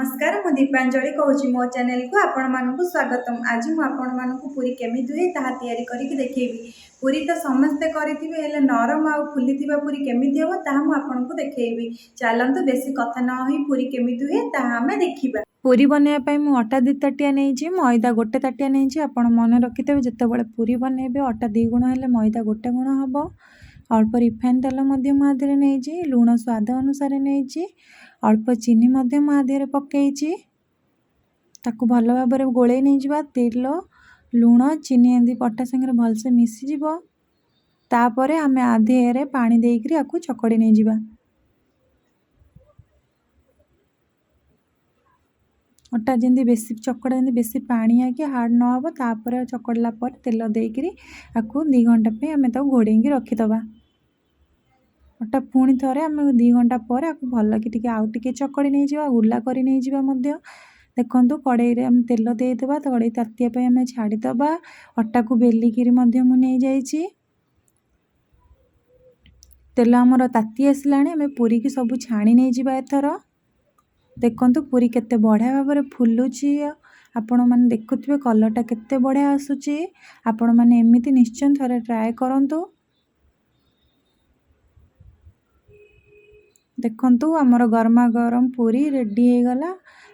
ନମସ୍କାର, ମୁଁ ଦୀପାଞ୍ଜଳି କହୁଛି। ମୋ ଚ୍ୟାନେଲକୁ ଆପଣମାନଙ୍କୁ ସ୍ୱାଗତମ। ଆଜି ମୁଁ ଆପଣମାନଙ୍କୁ ପୁରୀ କେମିତି ହୁଏ ତାହା ତିଆରି କରିକି ଦେଖେଇବି। ପୁରୀ ତ ସମସ୍ତେ କରିଥିବେ, ହେଲେ ନରମ ଆଉ ଫୁଲିଥିବା ପୁରୀ କେମିତି ହେବ ତାହା ମୁଁ ଆପଣଙ୍କୁ ଦେଖେଇବି। ଚାଲନ୍ତୁ, ବେଶୀ କଥା ନ ହୋଇ ପୁରୀ କେମିତି ହୁଏ ତାହା ଆମେ ଦେଖିବା। ପୁରୀ ବନେଇବା ପାଇଁ ମୁଁ ଅଟା 2 ତାଟିଆ ନେଇଛି, ମଇଦା 1 ତାଟିଆ ନେଇଛି। ଆପଣ ମନେ ରଖିଥିବେ, ଯେତେବେଳେ ପୁରୀ ବନେଇବେ ଅଟା 2 ଗୁଣ ହେଲେ ମଇଦା 1 ଗୁଣ ହେବ। ଅଳ୍ପ ରିଫାଇନ୍ ତେଲ ମଧ୍ୟ ମୁଁ ଆ ଦେହରେ ନେଇଛି। ଲୁଣ ସ୍ୱାଦ ଅନୁସାରେ ନେଇଛି। ଅଳ୍ପ ଚିନି ମଧ୍ୟ ମୁଁ ଆ ଦେହରେ ପକାଇଛି। ତାକୁ ଭଲ ଭାବରେ ଗୋଳେଇ ନେଇଯିବା। ତେଲ, ଲୁଣ, ଚିନି ଏମିତି ଅଟା ସାଙ୍ଗରେ ଭଲସେ ମିଶିଯିବ। ତାପରେ ଆମେ ଆ ଦେହରେ ପାଣି ଦେଇକରି ଆକୁ ଚକଡ଼ି ନେଇଯିବା। ଅଟା ଯେମିତି ବେଶୀ ଚକଡ଼ା, ଯେମିତି ବେଶୀ ପାଣିଆ କି ହାର୍ଡ଼ ନ ହେବ। ତାପରେ ଚକଡ଼ିଲା ପରେ ତେଲ ଦେଇକରି ଆକୁ 2 ଘଣ୍ଟା ପାଇଁ ଆମେ ତାକୁ ଘୋଡ଼େଇକି ରଖିଦେବା। ଅଟା ପୁଣି ଥରେ ଆମେ 2 ଘଣ୍ଟା ପରେ ଆକୁ ଭଲକି ଟିକେ ଆଉ ଟିକେ ଚକଡ଼ି ନେଇଯିବା, ଗୁଲା କରି ନେଇଯିବା ମଧ୍ୟ। ଦେଖନ୍ତୁ, କଡ଼େଇରେ ଆମେ ତେଲ ଦେଇଦେବା। କଡ଼େଇ ତାତିବା ପାଇଁ ଆମେ ଛାଡ଼ିଦେବା। ଅଟାକୁ ବେଲିକିରି ମଧ୍ୟ ମୁଁ ନେଇଯାଇଛି। ତେଲ ଆମର ତାତି ଆସିଲାଣି, ଆମେ ପୁରୀକି ସବୁ ଛାଣି ନେଇଯିବା ଏଥର। ଦେଖନ୍ତୁ, ପୁରୀ କେତେ ବଢ଼ିଆ ଭାବରେ ଫୁଲୁଛି। ଆପଣମାନେ ଦେଖୁଥିବେ, କଲର୍ଟା କେତେ ବଢ଼ିଆ ଆସୁଛି। ଆପଣମାନେ ଏମିତି ନିଶ୍ଚୟ ଥରେ ଟ୍ରାଏ କରନ୍ତୁ। ଦେଖନ୍ତୁ, ଆମର ଗରମା ଗରମ ପୁରୀ ରେଡ଼ି ହେଇଗଲା।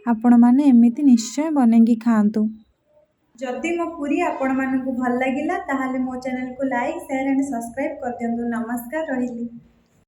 ଆପଣମାନେ ଏମିତି ନିଶ୍ଚୟ ବନେଇକି ଖାଆନ୍ତୁ। ଯଦି ମୋ ପୁରୀ ଆପଣମାନଙ୍କୁ ଭଲ ଲାଗିଲା, ତାହେଲେ ମୋ ଚ୍ୟାନେଲକୁ ଲାଇକ୍, ସେୟାର ଆଣ୍ଡ ସବସ୍କ୍ରାଇବ୍ କରିଦିଅନ୍ତୁ। ନମସ୍କାର, ରହିଲି।